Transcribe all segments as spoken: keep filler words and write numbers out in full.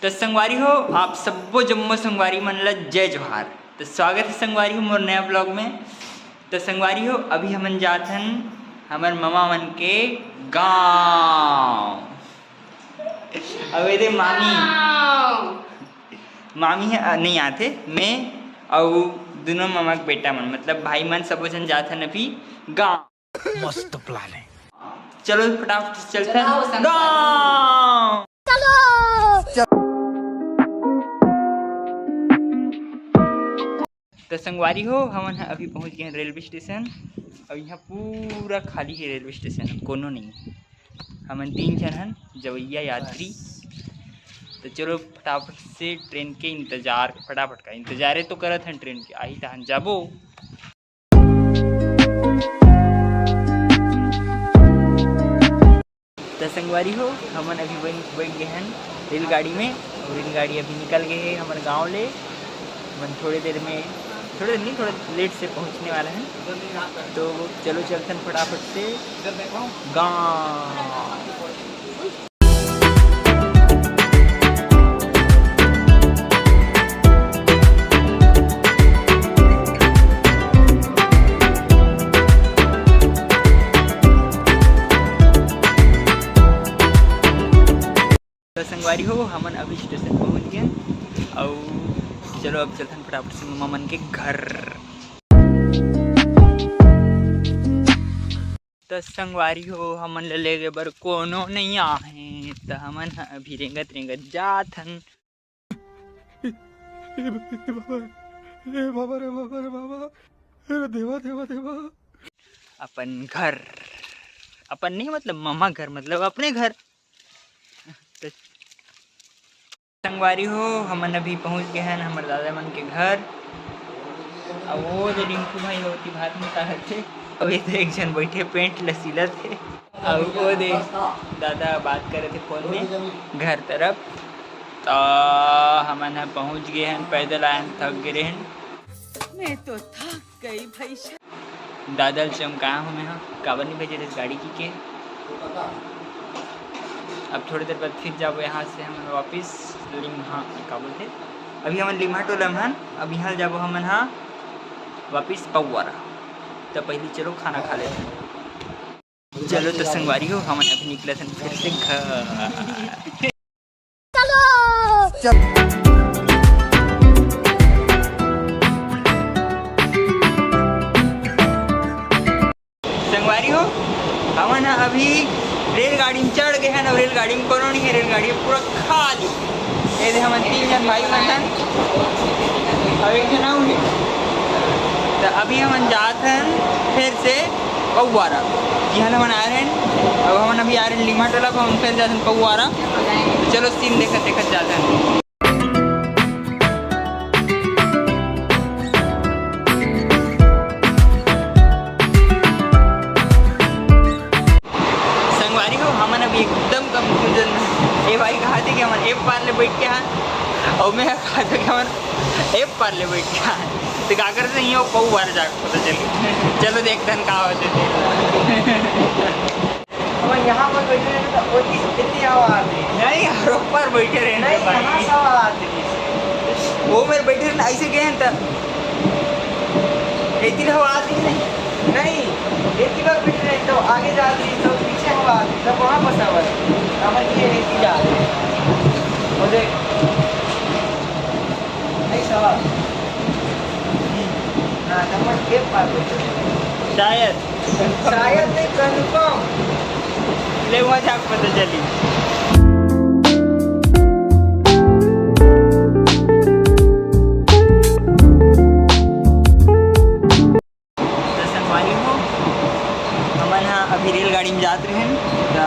त संगवारी हो, आप सब्बो जम्मो संगवारी मन ल जय जोहार। त स्वागत हे संगवारी हो मोर नया vlog में। त संगवारी हो, अभी हमन जात हन हमर ममा मन के गाँव। अब एदे मामी, मामी ह, अ, नइ आथे, मैं अउ दुनों ममा के बेटा मन, मतलब भाई मन, सबो झन जात हन अभी गाँव। मस्त plan हे। चलो फटाफट से चलथन चलाओ संगवारी। गाँव। त संगवारी हो, हमन ह अभी पहुँच गे हन रेलवे स्टेशन। अउ इहाँ पूरा खाली हे रेलवे स्टेशन, कोनो नइ हे। हमन तीन झन हन जवइया यात्री। त चलो फटाफट से ट्रेन के इंतजार, फटाफट का इंतजारे तो करत हन, ट्रेन के आही तहन जाबो। त संगवारी हो, हमन अभी बन-, बइठ गे हन रेलगाड़ी में, अउ रेलगाड़ी अभी निकल गे हे हमर गाँव ले। हमन थोड़े देर में, थोड़े देर नहीं, थोड़ा लेट से पहुँचने वाला हन। तो चलो चलथन फटाफट से गाँव। त संगवारी हो, हमन अभी स्टेशन पहुँच गेन, अउ चलो अब चलथन फटाफट से ममा मन के घर। त संगवारी हो, हमन ल लेगे बर कोनो नइ आहे, त हमन ह अभी रेंगत रेंगत जात हन। ए, ए, ए बाबा, ए बाबा रे बाबा रे बाबा, ए देवा, देवा, देवा। अपन घर, अपन नहीं, मतलब ममा घर, मतलब अपने घर। त संगवारी हो, हमन अभी पहुँच गे हन हमर दादा मन के घर। अब वो दे रिंकू भाई होती भात निकालत हे, अउ ये दे एक झन बइठे पेंट ल सिलत हे, अउ वो दे दादा बात करत हे फोन में घर तरफ। त हमन ह पहुँच गे हन, पैदल आए हन, थक गे रहेन। मैं तो थक गई भाई साहब। दादा ल चमकाया हूँ मैं ह, काबर नहीं भेजे रहिस गाड़ी की के। अब थोड़ी देर बाद फिर जाबो यहाँ से हमन वापिस लिम्हा, का बोलथे, अभी हमन लिम्हा टोला में हन, अब यहाँ जाबो हमन ह वापिस पौवारा। त पहली चलो खाना खा लेते हैं। चलो तो संगवारी हो, हमन अभी निकलत हन फिर से घर। चलो। संगवारी हो, हमन ह अभी रेलगाड़ी में चढ़ गे हन अउ रेलगाड़ी में कोनो नइ हे, रेलगाड़ी पूरा खाली। ये दे हमन तीन झन भाई मन हन, अउ एक झन अउ हे। त अभी हमन जात हन फिर से पौवारा, जिहाँ ले हमन आए रहेन। अब हमन अभी आ रहेन लिम्हा टोला, अब हमन फिर जात हन पौवारा। तो चलो सीन देखत देखत जात हन। संगवारी हो, हमन अभी एकदम confusion में। ए भाई कहा थे कि हमन ए पार ले बइठ गे हन, अउ मैं कहा थे कि हमन ए पार ले बइठ गे हन। त का करते हैं, वो पौवारा जाके पता चली। चलो देखते हैं का होते। अब यहाँ पर बैठे रहे तो वो इस, इतनी हवा आती है। नहीं, हर ऊपर बैठे रहे नहीं, भाई। यहाँ से हवा आती है। वो मेरे बैठे रहना, ऐसे गए हैं तब। इतनी हवा आती है नहीं। नहीं, इतनी बार बैठे रहे तो आगे जाती है, तो पीछे हवा आती है, तब वहाँ फंसा हुआ है। अब ये इतनी जा रही है। वो देख। नहीं सवाल। हाँ, नंबर एक पार बैठे। शायद। शायद नहीं, confirm। ले, वहाँ जाके पता चली। त संगवारी हो, हमन ह अभी रेलगाड़ी में जात रहेन, त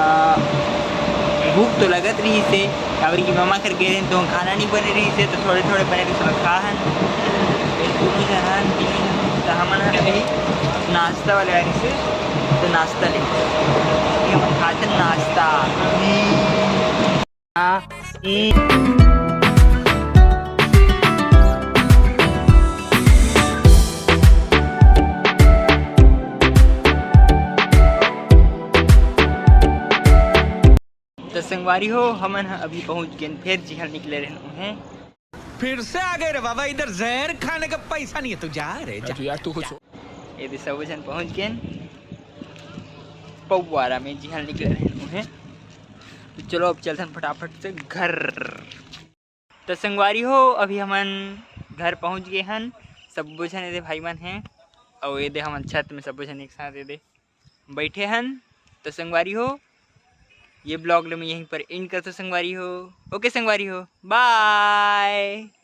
भूख तो लगत रहिस हे, काबर कि ममा कर गे रहेन, तो खाना नहीं बने रहिस हे, तो थोड़े थोड़े बने रहिस, ओला खा हन। फिर तीनों झन हन, तीनों झन, त हमन ह अभी नाश्ता वाले आए रहिस हे, तो नाश्ता ले, हमन खात हन नाश्ता। त संगवारी संगवारी हो, हमन ह अभी पहुंच गेन, फेर जिहां निकले रहन उहें। फिर से आ गए रे बाबा, इधर जहर खाने का पैसा नहीं है, तू जा रे, जा। यार, तू कुछ ये दे सबो झन पहुंच गेन पौवारा में, जिहां निकले रहन उहें। तो चलो, अब चलथन फटाफट से घर। तो संगवारी हो, अभी हमन घर पहुंच गए हन। सबो झन ये दे भाई मन हैं, अउ ये दे हमन छत में सबो झन एक साथ ये दे बैठे हन। तो संगवारी हो, ये vlog ले मैं यहीं पर end करथों संगवारी हो। OK संगवारी हो, bye।